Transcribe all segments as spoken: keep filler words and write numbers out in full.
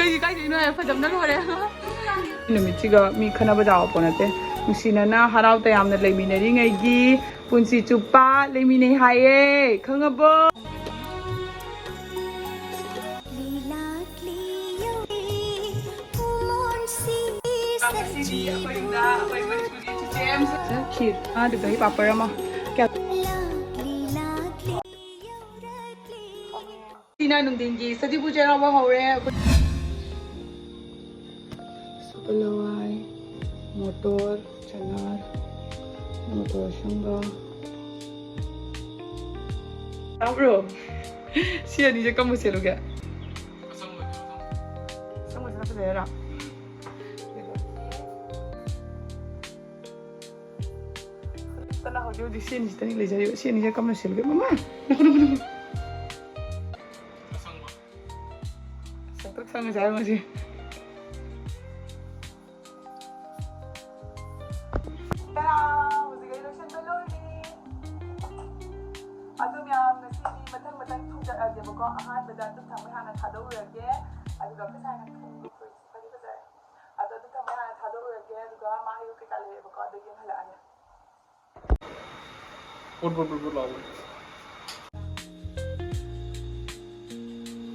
ꯑꯩꯗꯤ ꯀꯥꯏꯗꯩꯅꯣ ꯍꯥꯏ, ꯐꯖꯕꯅ ꯂꯣꯏꯔꯦ꯫ ꯅꯨꯃꯤꯠꯁꯤꯒ ꯃꯤ ꯈꯠꯅꯕ ꯌꯥꯕ ꯄꯣꯠ ꯅꯠꯇꯦ꯫ ꯅꯨꯡꯁꯤꯅꯅ ꯍꯔꯥꯎ ꯇꯌꯥꯝꯅ ꯂꯩꯃꯤꯟꯅꯔꯤꯉꯩꯒꯤ ꯄꯨꯟꯁꯤ ꯆꯨꯞꯄ ꯂꯩꯃꯤꯟꯅꯩ ꯍꯥꯏꯌꯦ, ꯈꯪꯉꯕꯣ? ꯉꯁꯤꯗꯤ ꯑꯩꯈꯣꯏ ꯌꯨꯝꯗ ꯑꯩꯈꯣꯏ ꯃꯅꯤꯄꯨꯔꯒꯤ ꯆꯤꯆꯦ ꯑꯃꯁꯨ ꯈꯤꯔ, ꯑꯗꯨꯗꯒꯤ ꯄꯥꯄꯔ ꯑꯃ꯫ ꯀꯌꯥ ꯁꯤꯅ ꯅꯨꯡꯊꯤꯟꯒꯤ ꯁꯖꯤꯕꯨ ꯆꯩꯔꯥꯎꯕ ꯍꯧꯔꯦ꯫ ꯁꯒꯣꯜ ꯍꯋꯥꯏ, ꯃꯣꯇꯣꯔ, ꯆꯅꯥꯔ, ꯃꯣꯇꯣꯔ ꯑꯁꯪꯕ꯫ ꯇꯥꯕ꯭ꯔꯣ? ꯁꯤ ꯑꯅꯤꯁꯦ ꯀꯔꯝꯕ ꯁꯦꯠꯂꯨꯒꯦ? ꯑꯁꯪꯕꯁꯤꯅ ꯐꯖꯩ ꯍꯥꯏꯔꯣ? ꯇꯅ ꯍꯧꯖꯤꯛ ꯍꯧꯖꯤꯛ ꯁꯤ ꯑꯅꯤꯁꯤꯗꯅꯤ ꯂꯩꯖꯔꯤꯕ꯫ ꯁꯤ ꯑꯅꯤꯁꯦ ꯀꯔꯝꯕ ꯁꯦꯠꯂꯨꯒꯦ? ꯃꯃꯥ! ꯅꯈꯣ, ꯅꯈꯣ, ꯅꯈꯣ꯫ ꯁꯪꯇ꯭ꯔꯤꯛ ꯁꯪꯉꯦ ꯆꯥꯔꯣ ꯉꯁꯤ꯫ ꯇꯔꯥ! ꯍꯧꯖꯤꯛ ꯑꯩ ꯂꯣꯏꯁꯤꯟꯕ ꯂꯣꯏꯔꯦ꯫ ꯑꯗꯨ ꯃꯌꯥꯝ ꯉꯁꯤꯗꯤ ꯃꯊꯪ ꯃꯊꯪ ꯊꯣꯡꯖꯔꯛꯑꯒꯦꯕꯀꯣ꯫ ꯑꯍꯥꯟꯕꯗ ꯗꯨꯛ ꯊꯥꯡꯃꯩ ꯍꯥꯟꯅ ꯊꯥꯗꯣꯛꯎꯔꯒꯦ꯫ ꯑꯗꯨꯒ ꯑꯩꯈꯣꯏ ꯁꯥꯏꯅ ꯊꯣꯡꯕ ꯐꯨꯔꯤꯠꯁꯦ ꯐꯗꯤ ꯐꯖꯔꯦ꯫ ꯑꯗꯣ ꯗꯨꯛ ꯊꯥꯡꯃꯩ ꯍꯥꯟꯅ ꯊꯥꯗꯣꯛꯎꯔꯒꯦ꯫ ꯑꯗꯨꯒ ꯃꯥ ꯍꯩꯔꯨꯛ ꯀꯩꯀꯥ ꯂꯩꯔꯦꯕꯀꯣ꯫ ꯑꯗꯨ ꯌꯦꯡꯍꯜꯂꯛꯑꯒꯦ꯫ ꯕꯨꯠ ꯕꯨꯠ ꯕꯨꯠ ꯕꯨꯠ ꯂꯥꯎꯕ꯫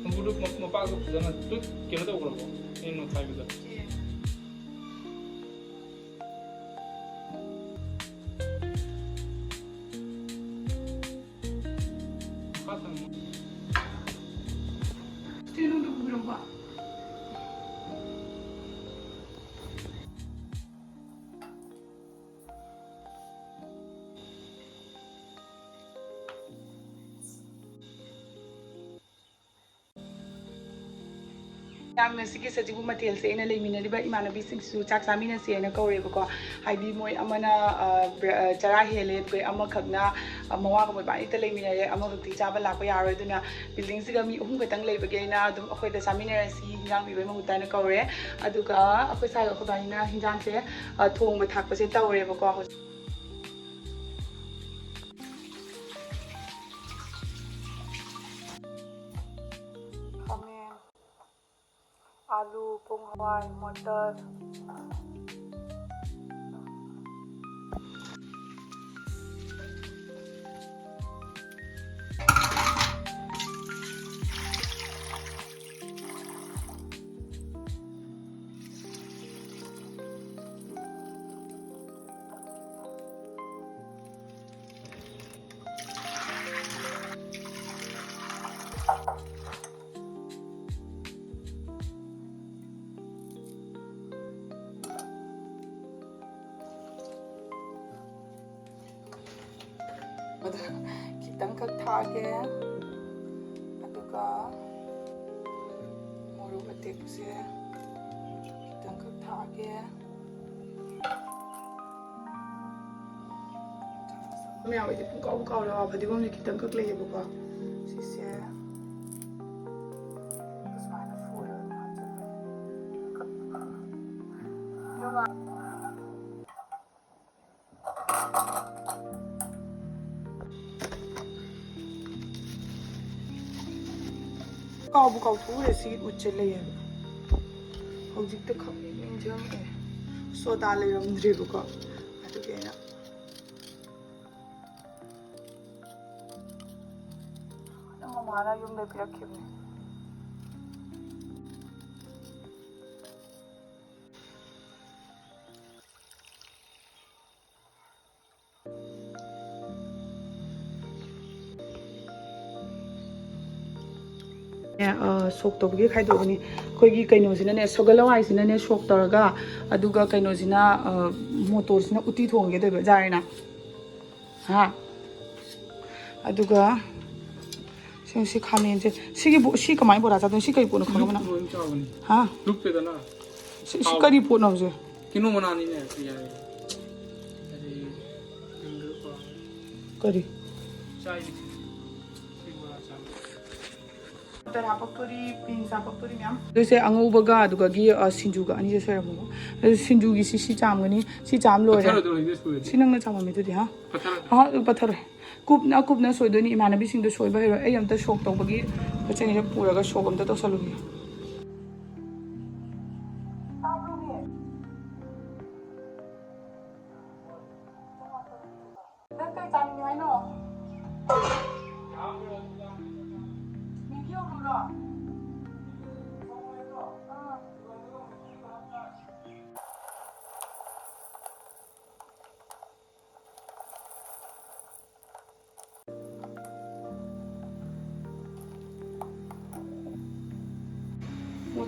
ꯈꯣꯡꯎꯞꯇꯨ ꯃ-, ꯃꯄꯥꯛꯇꯨ ꯐꯖꯅ ꯇꯨꯠ ꯀꯩꯅꯣ ꯇꯧꯈ꯭ꯔꯕꯣ? ꯑꯩꯅ ꯅꯣꯠꯈꯥꯏꯕꯗꯣ꯫ ꯃꯈꯥ ꯊꯝꯃꯣ꯫ ꯁ꯭ꯇꯦꯟꯗꯣ ꯑꯝꯇ ꯄꯨꯕꯤꯔꯛꯎꯕ꯫ ꯌꯥꯝ ꯉꯁꯤꯒꯤ ꯁꯖꯤꯕꯨ ꯃꯊꯦꯜꯁꯦ ꯑꯩꯅ ꯂꯩꯃꯤꯟꯅꯔꯤꯕ ꯏꯃꯥꯟꯅꯕꯤꯁꯤꯡꯁꯨ ꯆꯥꯛ ꯆꯥꯃꯤꯟꯅꯁꯦꯅ ꯀꯧꯔꯦꯕꯀꯣ꯫ ꯍꯥꯏꯗꯤ ꯃꯣꯏ ꯑꯃꯅ, ꯑ, ꯕ꯭ꯔ-, ꯑ, ꯆꯔꯥ ꯍꯦꯜꯂꯦ, ꯑꯗꯨꯒ ꯑꯃꯈꯛꯅ, ꯑ, ꯃꯋꯥꯒ ꯃꯣꯏꯕꯥꯅꯤꯇ ꯂꯩꯃꯤꯟꯅꯔꯦ, ꯑꯃꯈꯛꯇꯤ ꯆꯥꯕ ꯂꯥꯛꯄ ꯌꯥꯔꯣꯏ꯫ ꯑꯗꯨꯅ buildingꯁꯤꯒ ꯃꯤ ꯑꯍꯨꯝ ꯈꯛꯇꯪ ꯂꯩꯕꯒꯤ ꯑꯩꯅ ꯑꯗꯨꯝ ꯑꯩꯈꯣꯏꯗ ꯆꯥꯃꯤꯟꯅꯔꯁꯤ, ꯍꯤꯟꯖꯥꯡ ꯄꯤꯕꯩ ꯃꯍꯨꯠꯇ ꯍꯥꯏꯅ ꯀꯧꯔꯦ꯫ ꯑꯗꯨꯒ ꯑꯩꯈꯣꯏ ꯁꯥꯏꯒ ꯑꯩꯈꯣꯏ ꯕꯥꯅꯤꯅ ꯍꯤꯟꯖꯥꯡꯁꯦ, ꯑ, ꯊꯣꯡꯕ ꯊꯥꯛꯄꯁꯦ ꯇꯧꯔꯦꯕꯀꯣ ꯍꯧꯖꯤꯛ꯫ ꯈꯥꯃꯦꯟ꯫ ꯑꯥꯂꯨ, ꯄꯣꯡ ꯍꯋꯥꯏ, ꯃꯇꯔ꯫ ꯑꯗ ꯈꯤꯇꯪꯈꯛ ꯊꯥꯛꯑꯒꯦ꯫ ꯑꯗꯨꯒ ꯃꯣꯔꯣꯛ ꯑꯇꯦꯛꯄꯁꯦ ꯈꯤꯇꯪꯈꯛ ꯊꯥꯛꯑꯒꯦ꯫ ꯃꯌꯥꯝ ꯑꯩꯗꯤ ꯄꯨꯡꯀꯥꯎ ꯀꯥꯎꯔꯦ꯫ ꯐꯗꯤꯒꯣꯝꯁꯦ ꯈꯤꯇꯪꯈꯛ ꯂꯩꯌꯦꯕꯀꯣ꯫ ꯁꯤꯁꯦ ꯁꯨꯃꯥꯏꯅ ꯐꯣꯏꯔꯒ ꯑꯗꯨꯝ ꯍꯥꯞꯆꯤꯜꯂꯦ꯫ ꯀꯥꯎꯕꯨ ꯀꯥꯎꯊꯣꯛꯎꯔꯦ ꯁꯤꯒꯤ ꯎꯠꯁꯦ ꯂꯩꯌꯦꯕ꯫ ꯍꯧꯖꯤꯛꯇ ꯈꯪꯅꯤꯡ ꯅꯤꯡꯁꯤꯡꯉꯛꯑꯦ꯫ ꯁꯣꯗꯥ ꯂꯩꯔꯝꯗ꯭ꯔꯦꯕꯀꯣ꯫ ꯑꯗꯨꯒꯤ ꯑꯩꯅ ꯅꯪ ꯃꯃꯥꯅ ꯌꯨꯝꯗ ꯄꯤꯔꯛꯈꯤꯕꯅꯦ꯫ ꯁꯣꯛ ꯇꯧꯕꯒꯤ ꯈꯥꯏꯗꯣꯛꯄꯅꯤ꯫ ꯑꯩꯈꯣꯏꯒꯤ ꯀꯩꯅꯣꯁꯤꯅꯅꯦ, ꯁꯒꯣꯜ ꯍꯋꯥꯏꯁꯤꯅꯅꯦ ꯁꯣꯛ ꯇꯧꯔꯒ, ꯑꯗꯨꯒ ꯀꯩꯅꯣꯁꯤꯅ, ꯃꯣꯇꯣꯔꯁꯤꯅ ꯎꯇꯤ ꯊꯣꯡꯒꯦ ꯇꯧꯕ꯫ ꯌꯥꯔꯦꯅ꯫ ꯍꯥ? ꯑꯗꯨꯒ ꯁꯤ, ꯁꯤ ꯈꯥꯃꯦꯟꯁꯦ꯫ ꯁꯤꯒꯤ ꯕꯣ-, ꯁꯤ ꯀꯃꯥꯏꯅ ꯕꯣꯔꯥ ꯆꯥꯗꯣꯏꯅꯣ? ꯁꯤ ꯀꯩ ꯄꯣꯠꯅꯣ ꯈꯪꯉꯕ ꯅꯪ? ꯂꯣꯏ ꯆꯥꯎꯕꯅꯤ꯫ ꯍꯥ? ꯂꯨꯞꯄꯦꯗꯅ꯫ ꯁꯤ, ꯁꯤ ꯀꯔꯤ ꯄꯣꯠꯅꯣ ꯍꯧꯖꯤꯛ? ꯀꯤꯅꯣ ꯃꯅꯥꯅꯤꯅꯦ, ꯀꯔꯤ ꯍꯥꯏ? ꯀꯔꯤ? ꯀꯔꯤ? ꯆꯥꯏꯅꯤ꯫ ꯁꯤ ꯕꯣꯔꯥ ꯆꯥꯕ꯫ ꯃꯇꯔ ꯍꯥꯄꯛꯇꯣꯔꯤ, ꯄꯤꯟꯁ ꯍꯥꯄꯛꯇꯣꯔꯤ ꯃꯌꯥꯝ꯫ ꯑꯗꯨꯁꯦ ꯑꯉꯧꯕꯒ ꯑꯗꯨꯒꯒꯤ, ꯑ, ꯁꯤꯡꯖꯨꯒ ꯑꯅꯤꯁꯦ ꯁꯣꯏꯔꯝꯃꯣꯀꯣ꯫ ꯑꯗꯨ ꯁꯤꯡꯖꯨꯒꯤ ꯁꯤ, ꯁꯤ ꯆꯥꯝꯒꯅꯤ, ꯁꯤ ꯆꯥꯝ ꯂꯣꯏꯔꯦ꯫ ꯄꯠꯊꯔꯣꯏꯗ꯭ꯔꯣ ꯍꯧꯖꯤꯛꯇꯤ ꯁꯣꯏꯔꯗꯤ? ꯁꯤ ꯅꯪꯅ ꯆꯥꯝꯃꯝꯃꯤꯗꯨꯗꯤ, ꯍꯥ? ꯄꯠꯊꯔꯣꯏꯗ꯭ꯔꯣ? ꯑꯍ, ꯑꯗꯨ ꯄꯠꯊꯔꯣꯏ꯫ ꯀꯨꯞꯅ, ꯀꯨꯞꯅ ꯁꯣꯏꯗꯣꯏꯅꯤ꯫ ꯏꯃꯥꯟꯅꯕꯤꯁꯤꯡꯗꯣ ꯁꯣꯏꯕ ꯍꯩꯔꯣꯏ꯫ ꯑꯩ ꯑꯝꯇ ꯁꯣꯛ ꯇꯧꯕꯒꯤ ꯄꯣꯠ ꯆꯩꯁꯦ ꯄꯨꯔꯒ ꯁꯣꯛ ꯑꯝꯇ ꯇꯧꯁꯜꯂꯨꯒꯦ꯫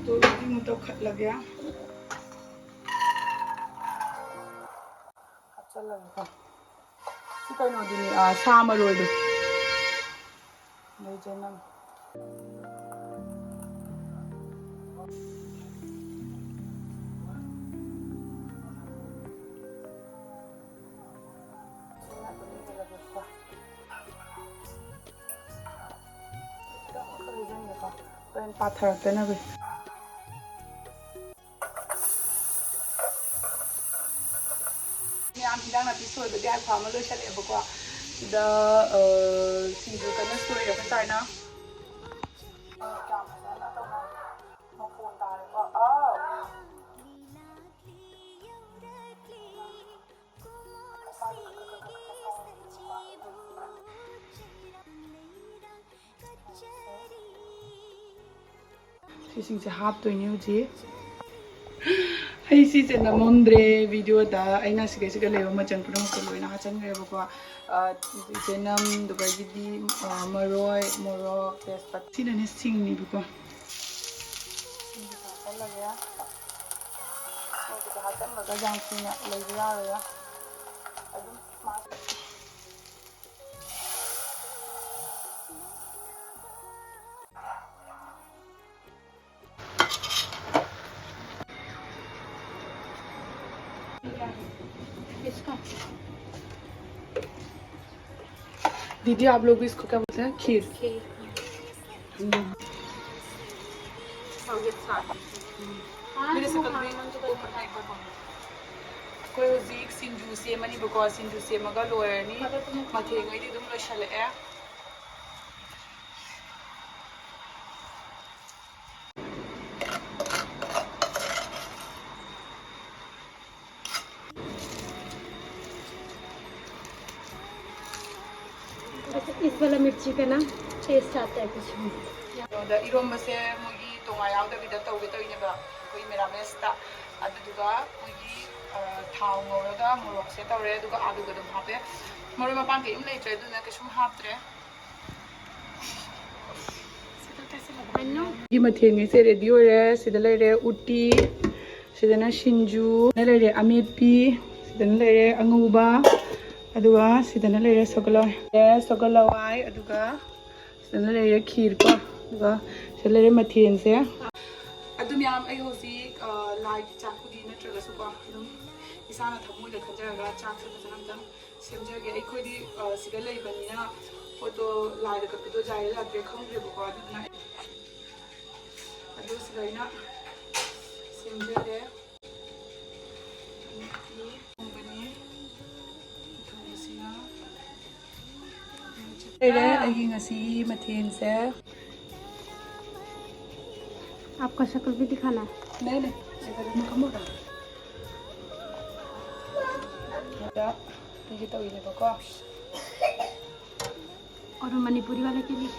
ꯇꯣ ꯔꯦꯗꯤ ꯑꯃꯨꯛ ꯇꯧꯈꯠꯂꯒꯦ꯫ ꯍꯥꯞꯆꯜꯂꯒꯦꯀꯣ꯫ ꯁꯤ ꯀꯩꯅꯣꯗꯨꯅꯤ, ꯑꯥ, ꯁꯥ ꯃꯔꯣꯏꯗꯣ꯫ ꯑꯗꯩ ꯆꯅꯝ꯫ ꯈꯤꯇꯪ ꯈꯛ ꯍꯩꯖꯤꯟꯒꯦꯀꯣ꯫ ꯍꯣꯔꯦꯟ ꯄꯥꯊꯔꯛꯇꯅꯕ꯫ ꯃꯌꯥꯝ ꯍꯤꯟꯖꯥꯡ ꯅꯥꯄꯤ ꯁꯣꯏꯕꯒꯤ ꯍꯥꯏꯐ ꯑꯃ ꯂꯣꯏꯁꯜꯂꯛꯑꯦꯕꯀꯣ꯫ ꯁꯤꯗ, ꯑ, ꯁꯤꯡꯖꯨ ꯀꯟꯅ ꯁꯣꯏꯔꯦ ꯑꯩꯈꯣꯏ ꯁꯥꯏꯅ꯫ ꯀꯌꯥꯝ ꯐꯖꯅ ꯇꯧꯅ ꯃꯈꯣꯟ ꯇꯥꯔꯦꯀꯣ꯫ ꯑꯥꯎ꯫ ꯁꯤꯁꯤꯡꯁꯦ ꯍꯥꯞꯇꯣꯏꯅꯦ ꯍꯧꯖꯤꯛ꯫ ꯑꯩ ꯁꯤꯁꯦ ꯅꯝꯃꯝꯗ꯭ꯔꯦ ꯚꯤꯗꯤꯑꯣꯗ, ꯑꯩꯅ ꯁꯤꯒꯩ ꯁꯤꯒ ꯂꯩꯕ ꯃꯆꯜ ꯄꯨꯝꯅꯃꯛꯇ ꯂꯣꯏꯅ ꯍꯥꯞꯆꯤꯟꯈ꯭ꯔꯦꯕꯀꯣ꯫ ꯑ, ꯆꯅꯝ, ꯑꯗꯨꯗꯒꯤꯗꯤ, ꯑ, ꯃꯔꯣꯏ, ꯃꯣꯔꯣꯛ, ꯇꯦꯖꯄꯇꯥ꯫ ꯁꯤꯅꯅꯦ ꯁꯤꯡꯅꯤꯕꯀꯣ꯫ ꯁꯤꯡꯁꯦ ꯍꯥꯞꯆꯜꯂꯒꯦ꯫ ꯃꯣꯏꯒꯤꯗꯣ ꯍꯥꯞꯆꯜꯂꯒ ꯌꯥꯝ ꯀꯨꯏꯅ ꯂꯩꯕ ꯌꯥꯔꯣꯏꯌꯦ꯫ ꯑꯗꯨꯝ ꯃꯥ इसका। दीदी, आप लोग भी इसको क्या बोलते हैं? खीर। खीर। हम्म। और ये साथ। हाँ, मेरे से तो कभी हाँ, ऊपर नहीं कर पाऊंगी। ꯑꯩꯈꯣꯏ ꯍꯧꯖꯤꯛ ꯁꯤꯡꯖꯨ ꯁꯦꯝꯃꯅꯤꯕꯀꯣ, ꯁꯤꯡꯖꯨ ꯁꯦꯝꯃꯒ ꯂꯣꯏꯔꯅꯤ꯫ ꯃꯊꯦꯜꯉꯩꯗꯤ ꯑꯗꯨꯝ ꯂꯣꯏꯁꯜꯂꯛꯑꯦ꯫ बस इस वाला मिर्ची का ना टेस्ट आता है कुछ। ꯑꯗ ꯏꯔꯣꯝꯕꯁꯦ ꯃꯣꯏꯒꯤ ꯇꯣꯉꯥꯟ ꯌꯥꯎꯗꯕꯤꯗ ꯇꯧꯒꯦ ꯇꯧꯔꯤꯅꯦꯕ, ꯑꯩꯈꯣꯏ ꯃꯦꯔꯥꯃꯦꯁꯇ꯫ ꯑꯗꯨꯗꯨꯒ ꯃꯣꯏꯒꯤ, ꯑ, ꯊꯥꯎ ꯉꯧꯔꯒ ꯃꯣꯔꯣꯛꯁꯦ ꯇꯧꯔꯦ, ꯑꯗꯨꯒ ꯑꯥꯂꯨꯒ ꯑꯗꯨꯝ ꯍꯥꯞꯄꯦ꯫ ꯃꯔꯣꯏ ꯃꯄꯥꯡ ꯀꯩꯝ ꯂꯩꯇ꯭ꯔꯦ, ꯑꯗꯨꯅ ꯀꯩꯁꯨꯝ ꯍꯥꯞꯇ꯭ꯔꯦ꯫ ꯒꯤ ꯃꯊꯦꯜꯉꯩꯁꯦ ꯔꯦꯗꯤ ꯑꯣꯏꯔꯦ꯫ ꯁꯤꯗ ꯂꯩꯔꯦ ꯎꯇꯤ, ꯁꯤꯗꯅ ꯁꯤꯡꯖꯨ, ꯁꯤꯗ ꯂꯩꯔꯦ ꯑꯃꯦꯠꯄꯤ, ꯁꯤꯗꯅ ꯂꯩꯔꯦ ꯑꯉꯧꯕ, ꯑꯗꯨꯒ ꯁꯤꯗꯅ ꯂꯩꯔꯦ ꯁꯒꯣꯜ ꯍꯋꯥꯏ, ꯁꯒꯣꯜ ꯍꯋꯥꯏ, ꯑꯗꯨꯒ ꯁꯤꯗꯅ ꯂꯩꯔꯦ ꯈꯤꯔ ꯀꯣ, ꯑꯗꯨꯒ ꯁꯤꯗ ꯂꯩꯔꯦ ꯃꯊꯦꯜꯁꯦ꯫ ꯑꯗꯨ ꯃꯌꯥꯝ, ꯑꯩ ꯍꯧꯖꯤꯛ, ꯑ, ꯂꯥꯏꯒꯤ ꯆꯥꯛꯄꯨꯗꯤ ꯅꯠꯇ꯭ꯔꯒꯁꯨꯀꯣ, ꯑꯗꯨꯝ ꯏꯁꯥꯅ ꯊꯃꯣꯏꯗ ꯈꯟꯖꯔꯒ ꯆꯥꯛꯁꯦ ꯐꯖꯅ ꯑꯝꯇꯪ ꯁꯦꯝꯖꯒꯦ꯫ ꯑꯩꯈꯣꯏꯗꯤ, ꯑ, ꯁꯤꯗ ꯂꯩꯕꯅꯤꯅ ꯄꯣꯠꯇꯣ ꯂꯥꯏꯗ ꯀꯠꯄꯗꯣ ꯌꯥꯏꯔ ꯌꯥꯗ꯭ꯔꯦ ꯈꯪꯗ꯭ꯔꯦꯕꯀꯣ, ꯑꯗꯨꯗꯨꯅ ꯑꯩ ꯑꯗꯨ ꯁꯤꯗ ꯑꯩꯅ ꯁꯦꯝꯖꯔꯦ꯫ ꯊꯣꯡꯕꯅꯤ꯫ ꯊꯣꯡꯕꯁꯤꯅ ꯂꯩꯔꯦ ꯑꯩꯒꯤ ꯉꯁꯤꯒꯤ ꯃꯊꯦꯜꯁꯦ꯫ आपका शक्ल भी दिखाना है। नहीं, नहीं, ऐसा करके मत करो। ꯑꯗ ꯑꯩꯒꯤ ꯇꯧꯔꯤꯅꯦꯕꯀꯣ꯫ और मणिपुरी वाले के लिए।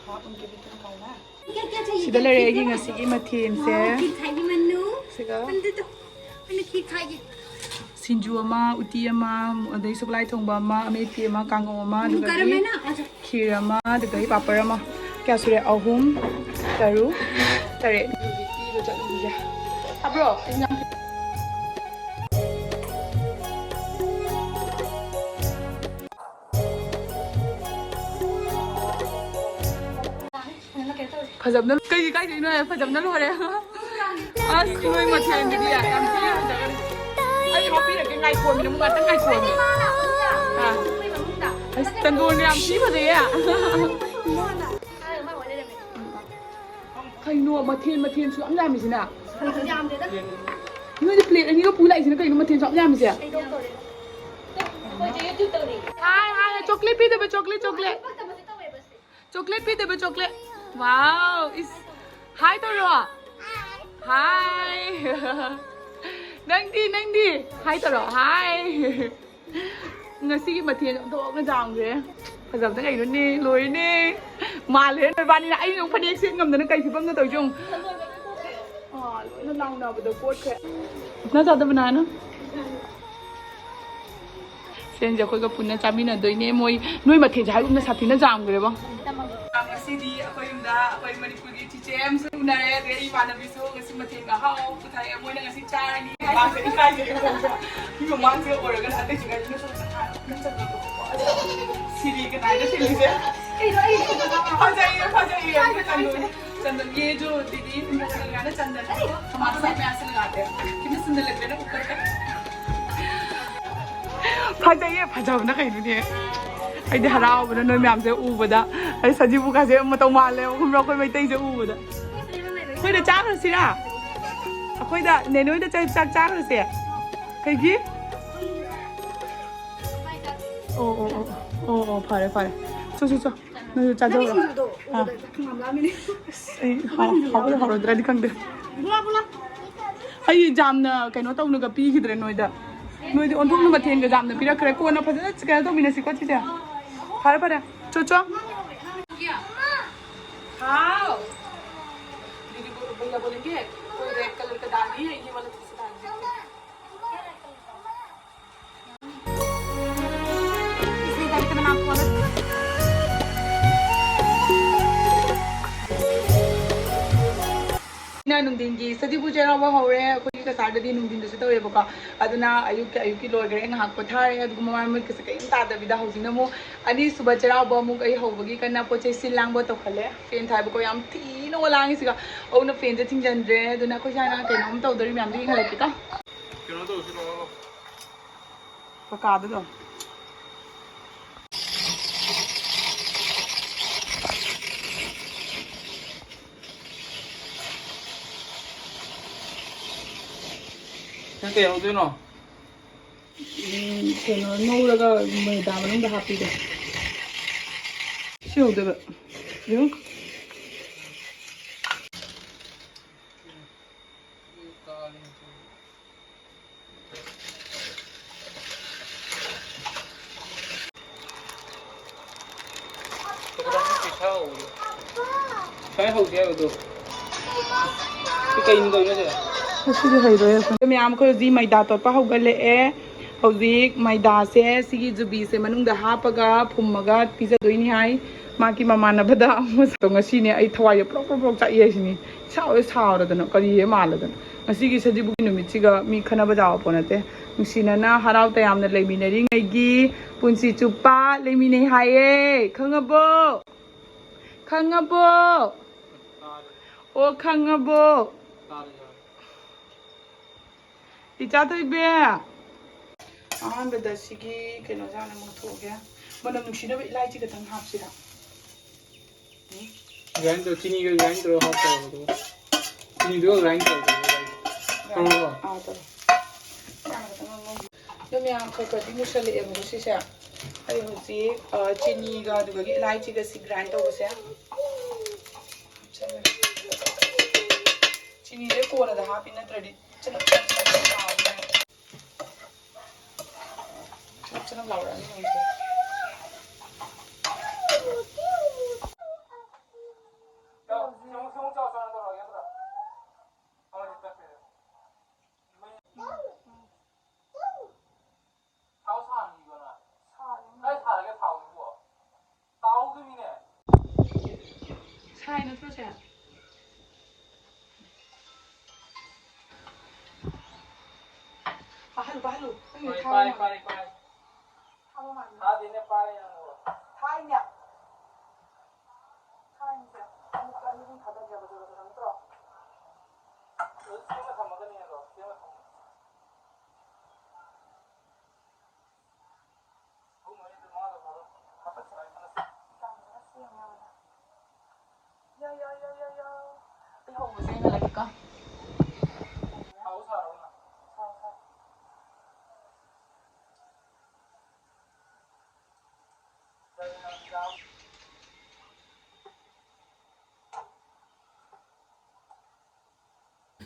हाँ, उनके भी तुम खाओ ना। क्या क्या चाहिए? ꯁꯤꯗ ꯂꯩꯔꯦ ꯑꯩꯒꯤ ꯉꯁꯤꯒꯤ ꯃꯊꯦꯜꯁꯦ꯫ हाँ, खीर खाएगी मन्नू। ꯁꯤꯒ ꯃꯟꯅꯨ ꯇꯣ, ꯃꯟꯅꯨ खीर खाएगी꯫ ꯁꯤꯡꯖꯨ ꯑꯃ, ꯎꯇꯤ ꯑꯃ, ꯑꯗꯩ ꯁꯒꯣꯜ ꯍꯋꯥꯏ ꯊꯣꯡꯕ ꯑꯃ, ꯑꯃꯦꯠꯄꯤ ꯑꯃ, ꯀꯥꯡꯉꯧ ꯑꯃ, ꯃꯟꯅꯨ ꯑꯗꯨꯒꯗꯤ ꯒꯔꯝ ꯍꯥꯏꯅ? ꯑꯆꯥ꯫ ꯈꯤꯔ ꯑꯃ, ꯑꯗꯨꯗꯒꯤ ꯄꯥꯄꯔ ꯑꯃ꯫ ꯀꯌꯥ ꯁꯨꯔꯦ? ꯑꯍꯨꯝ, ꯇꯔꯨꯛ, ꯇꯔꯦꯠ꯫ ꯍꯧꯖꯤꯛ ꯄꯤꯕ ꯆꯠꯂꯨꯈꯤꯒꯦ꯫ ꯍꯥꯞꯄ꯭ꯔꯣ? ꯑꯩ ꯌꯥꯝ ꯐꯖꯕꯅ ꯀꯩꯒꯤ ꯀꯥꯏꯗꯩꯅꯣ ꯍꯥꯏ? ꯐꯖꯕꯅ ꯂꯣꯏꯔꯦ꯫ ꯑꯁ, ꯅꯣꯏ ꯃꯊꯦꯜꯗꯨꯗꯤ ꯌꯥꯝ ꯊꯤꯅ ꯐꯖꯈ꯭ꯔꯦ꯫ ꯑꯩ ꯍꯥꯞꯄꯤꯔꯛꯀꯦ, ꯉꯥꯏꯈꯣꯃꯤ, ꯅꯪ ꯉꯥꯛꯇꯪ ꯉꯥꯏꯈꯣꯃꯤ꯫ ꯑꯥ꯫ ꯑꯁ, ꯆꯟꯗꯣꯟꯗꯣ ꯌꯥꯝ ꯊꯤ ꯐꯖꯩꯌꯦ꯫ ꯀꯩꯅꯣ ꯃꯊꯦꯜ ꯃꯊꯦꯜꯁꯨ ꯌꯥꯝ ꯌꯥꯝꯃꯤꯁꯤꯅ? ꯌꯥꯝꯗꯦꯗ꯫ ꯅꯣꯏꯗꯤ ꯄ꯭ꯂꯦꯠ ꯑꯅꯤꯒ ꯄꯨ ꯂꯥꯛꯏꯁꯤꯅ ꯀꯩꯅꯣ ꯃꯊꯦꯜꯁꯨ ꯌꯥꯝ ꯌꯥꯝꯃꯤꯁꯦ? ꯀꯩꯗꯧ ꯇꯧꯔꯦ? ꯑꯩꯈꯣꯏꯁꯦ YouTube ꯇꯧꯔꯤ꯫ ꯍꯥꯏ, ꯍꯥꯏ, ꯆꯣꯀ꯭ꯂꯦꯠ ꯄꯤꯗꯕ, ꯆꯣꯀ꯭ꯂꯦꯠ, ꯆꯣꯀ꯭ꯂꯦꯠ꯫ ꯄꯛꯇꯕꯁꯦ ꯇꯧꯋꯦꯕ ꯁꯦ꯫ ꯆꯣꯀ꯭ꯂꯦꯠ ꯄꯤꯗꯕ, ꯆꯣꯀ꯭ꯂꯦꯠ꯫ ꯋꯥꯎ, ꯏꯁ꯫ ꯍꯥꯏ ꯇꯧꯔꯣ꯫ ꯍꯥꯏ꯫ ꯅꯪꯗꯤ, ꯅꯪꯗꯤ꯫ ꯍꯥꯏ ꯇꯧꯔꯣ꯫ ꯍꯥꯏ꯫ ꯉꯁꯤꯒꯤ ꯃꯊꯦꯜ ꯑꯣꯟꯊꯣꯛꯅ ꯌꯥꯝꯈ꯭ꯔꯦ꯫ ꯐꯖꯕꯗ ꯀꯩꯅꯣꯅꯦ, ꯂꯣꯏꯔꯦꯅꯦ꯫ ꯃꯥꯜꯂꯦ ꯅꯣꯏꯕꯥꯅꯤꯅ꯫ ꯑꯩꯅ ꯑꯃꯨꯛ ꯐꯅꯦꯛ ꯁꯦꯠ ꯉꯝꯗꯅ ꯀꯩ ꯐꯤꯕꯝꯅꯣ ꯇꯧꯔꯤꯁꯦ ꯌꯦꯡꯉꯨ꯫ ꯑꯥ, ꯂꯣꯏꯅ ꯂꯥꯎꯅꯕꯗ ꯀꯣꯠꯈ꯭ꯔꯦ꯫ ꯅꯪ ꯆꯥꯗꯕ ꯅꯍꯥꯟꯅ? ꯁꯦꯟꯁꯦ ꯑꯩꯈꯣꯏꯒ ꯄꯨꯟꯅ ꯆꯥꯃꯤꯟꯅꯗꯣꯏꯅꯦ꯫ ꯃꯣꯏ, ꯅꯣꯏ ꯃꯊꯦꯜꯁꯦ ꯍꯥꯏꯒꯨꯝꯅ ꯁꯥꯊꯤꯅ ꯌꯥꯝꯈ꯭ꯔꯦꯕꯣ꯫ ꯉꯁꯤꯗꯤ ꯑꯩꯈꯣꯏ ꯌꯨꯝꯗ ꯑꯩꯈꯣꯏ ꯃꯅꯤꯄꯨꯔꯒꯤ ꯆꯤꯆꯦ ꯑꯃꯁꯨ ꯎꯅꯔꯦ, ꯑꯗꯩ ꯏꯃꯥꯟꯅꯕꯤꯁꯨ ꯉꯁꯤ ꯃꯊꯦꯜ ꯑꯍꯥꯎ ꯄꯨꯊꯔꯛꯑꯦ꯫ ꯃꯣꯏꯅ ꯉꯁꯤ ꯆꯥꯔꯅꯤ꯫ ꯃꯥꯁꯦ ꯏꯀꯥꯏꯖꯩ꯫ ꯃꯤ ꯃꯃꯥꯡꯁꯤꯗ ꯑꯣꯏꯔꯒꯅ ꯑꯇꯩꯁꯤꯡ ꯍꯥꯏꯁꯤꯅ ꯁꯣꯝꯗ ꯅꯪ ꯆꯠꯂꯣ꯫ ꯁꯤꯔꯤ ꯀꯅꯥꯏꯗ ꯁꯤꯜꯂꯤꯁꯦ? ꯐꯖꯩꯌꯦ, ꯐꯖꯩꯌꯦ꯫ ꯆꯟꯗꯣꯟ, ꯆꯟꯗꯣꯟ, ये जो दीदी, उनका चंदन है ना, चंदन। हमारे साथ में ऐसे लगाते हैं। कितने सुंदर लग रहे हैं ना ऊपर का। ꯐꯖꯩꯌꯦ, ꯐꯖꯕꯅ ꯀꯩꯅꯣꯅꯦ꯫ ꯑꯩꯗꯤ ꯍꯔꯥꯎꯕꯅ ꯅꯣꯏ ꯃꯌꯥꯝꯁꯦ ꯎꯕꯗ꯫ ꯑꯩ ꯁꯖꯤꯕꯨ ꯀꯥꯁꯦ ꯃꯇꯧ ꯃꯥꯜꯂꯦ, ꯈꯪꯕ꯭ꯔꯥ, ꯑꯩꯈꯣꯏ ꯃꯩꯇꯩꯁꯦ ꯎꯕꯗ꯫ ꯑꯩꯈꯣꯏꯗ ꯆꯥꯈ꯭ꯔꯁꯤꯔꯥ? ꯑꯩꯈꯣꯏꯗ, ꯅꯦꯅꯦ ꯍꯣꯏꯗ ꯆꯥꯛ, ꯆꯥꯛ ꯆꯥꯈ꯭ꯔꯁꯦ꯫ ꯀꯩꯒꯤ? ꯑꯣ, ꯑꯣ, ꯑꯣ, ꯑꯣ, ꯑꯣ, ꯐꯔꯦ, ꯐꯔꯦ꯫ ꯆꯣ, ꯆꯣ, ꯆꯣ꯫ ꯅꯣꯏꯁꯨ ꯆꯥꯖꯧꯔꯣ꯫ ꯅꯪꯒꯤ ꯁꯤꯡꯖꯨꯗꯣ ꯑꯥ꯫ ꯎꯕꯗ ꯆꯥꯛ ꯈꯪꯉꯝꯂꯥꯝꯃꯤꯅꯦ꯫ ꯑꯁ, ꯑꯩ ꯍꯥꯎ-, ꯍꯥꯎꯕ꯭ꯔꯥ ꯍꯥꯎꯔꯣꯏꯗ꯭ꯔꯗꯤ ꯈꯪꯗꯦ꯫ ꯕꯨꯂꯥ, ꯕꯨꯂꯥ꯫ ꯑꯩ ꯌꯥꯝꯅ ꯀꯩꯅꯣ ꯇꯧꯅꯒ ꯄꯤꯈꯤꯗ꯭ꯔꯦ ꯅꯣꯏꯗ꯫ ꯅꯣꯏꯗꯤ ꯑꯣꯟꯊꯣꯛꯅ ꯃꯊꯦꯜꯒ ꯌꯥꯝꯅ ꯄꯤꯔꯛꯈ꯭ꯔꯦ꯫ ꯀꯣꯟꯅ ꯐꯖꯅ ꯀꯩꯅꯣ ꯇꯧꯃꯤꯟꯅꯁꯤꯀꯣ, ꯆꯤꯆꯦ꯫ ꯐꯔꯦ, ꯐꯔꯦ꯫ ꯆꯣ, ꯆꯣ꯫ ꯍꯥꯎ꯫ दीदी को, भैया बोलेंगे, कोई रेड कलर का डाल नहीं है, ये वाला थोड़ा सा डाल दीजिए। ꯅ ꯅꯨꯡꯊꯤꯟꯒꯤ ꯁꯖꯤꯕꯨ ꯆꯩꯔꯥꯎꯕ ꯍꯧꯔꯦ꯫ ꯑꯩꯈꯣꯏꯒꯤ ꯀꯁꯥꯔꯗꯗꯤ ꯅꯨꯡꯊꯤꯟꯗꯁꯨ ꯇꯧꯋꯦꯕꯀꯣ꯫ ꯑꯗꯨꯅ ꯑꯌꯨꯛꯀꯤ, ꯑꯌꯨꯛꯀꯤ ꯂꯣꯏꯈ꯭ꯔꯦ, ꯉꯥꯏꯍꯥꯛ ꯄꯣꯊꯥꯔꯦ꯫ ꯑꯗꯨꯒ ꯃꯃꯥꯏ ꯃꯃꯤꯠꯀꯁꯦ ꯀꯔꯤꯝ ꯇꯥꯗꯕꯤꯗ ꯍꯧꯖꯤꯛꯅ ꯑꯃꯨꯛ ꯑꯅꯤꯁꯨꯕ ꯆꯩꯔꯥꯎꯕ ꯑꯃꯨꯛ ꯑꯩ ꯍꯧꯕꯒꯤ ꯀꯟꯅ ꯄꯣꯠ ꯆꯩ ꯁꯤꯜ ꯂꯥꯡꯕ ꯇꯧꯈꯠꯂꯦ꯫ ꯐꯦꯟ ꯊꯥꯏꯕꯀꯣ, ꯌꯥꯝ ꯊꯤꯅ ꯂꯥꯡꯉꯤ ꯁꯤꯒ꯫ ꯑꯗꯨꯅ ꯐꯦꯟꯁꯦ ꯊꯤꯡꯖꯤꯟꯗ꯭ꯔꯦ꯫ ꯑꯗꯨꯅ ꯑꯩꯈꯣꯏ ꯁꯥꯏꯅ ꯀꯩꯅꯣꯝ ꯇꯧꯗꯣꯔꯤ ꯃꯌꯥꯝꯗꯣ ꯌꯦꯡꯍꯜꯂꯛꯀꯦꯀꯣ꯫ ꯀꯩꯅꯣ ꯇꯧꯁꯤ ꯂꯥꯛꯑꯣ꯫ ꯀꯀꯥꯗꯨꯗꯣ꯫ ꯅꯪ ꯀꯩ ꯍꯧꯗꯣꯏꯅꯣ? ꯎꯝ, ꯀꯩꯅꯣ ꯉꯧꯔꯒ ꯃꯣꯏꯗꯥ ꯃꯅꯨꯡꯗ ꯍꯥꯞꯄꯤꯗꯣ꯫ ꯁꯤ ꯍꯧꯗꯣꯏꯕ꯫ ꯌꯦꯡꯉꯨ꯫ ꯁ꯭ꯋꯥꯏ ꯍꯧꯁꯦ ꯍꯥꯏꯕꯗꯣ꯫ ꯁꯤ ꯀꯩꯅꯣ ꯇꯧꯔꯤꯅꯣ ꯁꯤꯗ? ꯉꯁꯤꯗꯤ ꯍꯩꯔꯣꯏ ꯑꯩꯈꯣꯏ꯫ ꯃꯌꯥꯝ, ꯑꯩꯈꯣꯏ ꯍꯧꯖꯤꯛ ꯃꯩꯗꯥ ꯇꯣꯠꯄ ꯍꯧꯒꯠꯂꯛꯑꯦ꯫ ꯍꯧꯖꯤꯛ ꯃꯩꯗꯥꯁꯦ ꯁꯤꯒꯤ ꯖꯨꯕꯤꯁꯦ ꯃꯅꯨꯡꯗ ꯍꯥꯞꯄꯒ ꯐꯨꯝꯃꯒ ꯄꯤꯖꯗꯣꯏꯅꯤ ꯍꯥꯏ꯫ ꯃꯥꯒꯤ ꯃꯃꯥꯟꯅꯕꯗ ꯑꯃ ꯉꯁꯤꯅꯦ ꯑꯩ ꯊꯋꯥꯏꯁꯦ ꯄ꯭ꯔꯣꯛ ꯄ꯭ꯔꯣꯛ ꯄ꯭ꯔꯣꯛ ꯆꯥꯛꯏ ꯍꯥꯏꯁꯤꯅꯤ꯫ ꯏꯁꯥ ꯂꯣꯏ ꯁꯥꯎꯔꯗꯅ ꯀꯔꯤ ꯍꯦꯛ ꯃꯥꯜꯂꯗꯅ꯫ ꯉꯁꯤꯒꯤ ꯁꯖꯤꯕꯨꯒꯤ ꯅꯨꯃꯤꯠꯁꯤꯒ ꯃꯤ ꯈꯟꯅꯕ ꯌꯥꯕ ꯄꯣꯠ ꯅꯠꯇꯦ꯫ ꯅꯨꯡꯁꯤꯅꯅ ꯍꯔꯥꯎ ꯇꯌꯥꯝꯅ ꯂꯩꯃꯤꯟꯅꯔꯤꯉꯩꯒꯤ ꯄꯨꯟꯁꯤ ꯆꯨꯞꯄ ꯂꯩꯃꯤꯟꯅꯩ ꯍꯥꯏꯌꯦ꯫ ꯈꯪꯉꯕꯣ? ꯈꯪꯉꯕꯣ? ꯑꯣ, ꯈꯪꯉꯕꯣ? ꯏꯆꯥ ꯊꯣꯏꯕꯤ, ꯑꯍꯥꯟꯕꯗ ꯁꯤꯒꯤ ꯀꯩꯅꯣꯁꯦ ꯍꯥꯟꯅ ꯉꯧꯊꯣꯛꯑꯒꯦ꯫ ꯃꯅꯝ ꯅꯨꯡꯁꯤꯅꯕ ꯏꯂꯥꯏꯆꯤ ꯈꯛꯇꯪ ꯍꯥꯞꯁꯤꯔꯥ? ꯒ꯭ꯔꯥꯏꯟ ꯇꯧ, ꯆꯤꯅꯤꯒ ꯒ꯭ꯔꯥꯏꯟ ꯇꯧꯔꯒ ꯍꯥꯞ ꯇꯧꯔꯣ, ꯑꯗꯨꯒ ꯆꯤꯅꯤꯗꯨꯒ ꯒ꯭ꯔꯥꯏꯟ ꯇꯧꯔꯣ꯫ ꯈꯪꯉꯕꯣ? ꯑꯥ, ꯇꯧꯔꯣ꯫ ꯆꯥꯅ ꯈꯛꯇꯪ ꯉꯧ-, ꯑꯗꯣ ꯃꯌꯥꯝ ꯈꯔ ꯈꯔꯗꯤ ꯃꯨꯁꯜꯂꯛꯑꯦꯕꯀꯣ ꯁꯤꯁꯦ꯫ ꯑꯩ ꯍꯧꯖꯤꯛ, ꯑ, ꯆꯤꯅꯤꯒ ꯑꯗꯨꯗꯒꯤ ꯏꯂꯥꯏꯆꯤꯒ ꯁꯤ ꯒ꯭ꯔꯥꯏꯟ ꯇꯧꯕꯁꯦ ꯍꯥꯞꯆꯜꯂꯒꯦ꯫ ꯆꯤꯅꯤꯁꯦ ꯀꯣꯟꯅꯗ ꯍꯥꯞꯄꯤ, ꯅꯠꯇ꯭ꯔꯗꯤ ꯆꯅꯞ ꯆꯅꯞ ꯆꯅꯞ ꯂꯥꯎꯔꯅꯤ꯫ ꯆꯅꯞ ꯆꯅꯞ ꯂꯥꯎꯔꯛꯑꯅꯤ ꯍꯧꯖꯤꯛ꯫ ꯊꯥꯎ ꯁꯥꯍꯟꯈꯤꯕꯅ꯫ ꯁꯥꯔꯤꯅꯦ꯫ ꯀꯥꯏ ꯁꯥꯔꯒꯦ ꯊꯥꯎꯗꯨꯕꯣ? ꯇꯥꯎꯗꯣꯏꯅꯤꯅꯦ꯫ ꯁꯥꯏ ꯅꯠꯇ꯭ꯔꯣ ꯁꯦ? ꯄꯥꯍꯜꯂꯨ, ꯄꯥꯍꯜꯂꯨ꯫ ꯅꯪꯒꯤ ꯍꯣꯏ, ꯊꯥꯕ ꯄꯥꯏ, ꯃꯥꯜꯂꯦ꯫ ꯄꯥꯏ, ꯄꯥꯏ꯫ ꯊꯥꯕ ꯃꯥꯜꯂꯦ꯫ ꯊꯥꯗꯦꯅꯦ, ꯄꯥꯏ ꯅꯪꯕꯣ꯫ ꯊꯥꯏꯅꯦ꯫ ꯊꯥꯏꯅꯦ ꯁꯦ꯫ ꯑꯃꯨꯛꯇ ꯑꯅꯤ ꯑꯍꯨꯝ ꯊꯥꯗꯒꯦꯕ, ꯖꯔ ꯖꯔ ꯅꯠꯇ꯭ꯔꯣ? ꯑꯗꯨ ꯁꯦꯝꯃ ꯊꯝꯃꯒꯅꯤ ꯑꯗꯣ, ꯁꯦꯝꯃ ꯊꯝꯃꯣ꯫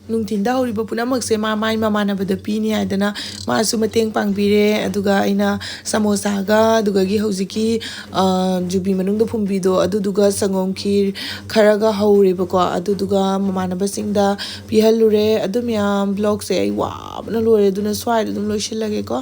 ꯅꯨꯡꯊꯤꯟꯗ ꯍꯧꯔꯤꯕ ꯄꯨꯝꯅꯃꯛꯁꯦ ꯃꯥ ꯃꯥꯏ ꯃꯃꯥꯟꯅꯕꯗ ꯄꯤꯅꯤ ꯍꯥꯏꯗꯅ ꯃꯥꯁꯨ ꯃꯇꯦꯡ ꯄꯥꯡꯕꯤꯔꯦ꯫ ꯑꯗꯨꯒ ꯑꯩꯅ ꯁꯃꯣꯁꯥꯒ ꯑꯗꯨꯗꯒꯤ ꯍꯧꯖꯤꯛꯀꯤ, ꯑ, ꯖꯨꯕꯤ ꯃꯅꯨꯡꯗ ꯐꯨꯝꯕꯤꯗꯣ ꯑꯗꯨꯗꯨꯒ ꯁꯪꯒꯣꯝ ꯈꯤꯔ ꯈꯔꯒ ꯍꯧꯔꯦꯕꯀꯣ꯫ ꯑꯗꯨꯗꯨꯒ ꯃꯃꯥꯟꯅꯕꯁꯤꯡꯗ ꯄꯤꯍꯜꯂꯨꯔꯦ꯫ ꯑꯗꯨ ꯃꯌꯥꯝ ꯕ꯭ꯂꯣꯒꯁꯦ ꯑꯩ ꯋꯥꯕꯅ ꯂꯣꯏꯔꯦ꯫ ꯑꯗꯨꯅ ꯁ꯭ꯋꯥꯏꯗ ꯑꯗꯨꯝ ꯂꯣꯏꯁꯤꯜꯂꯒꯦꯀꯣ꯫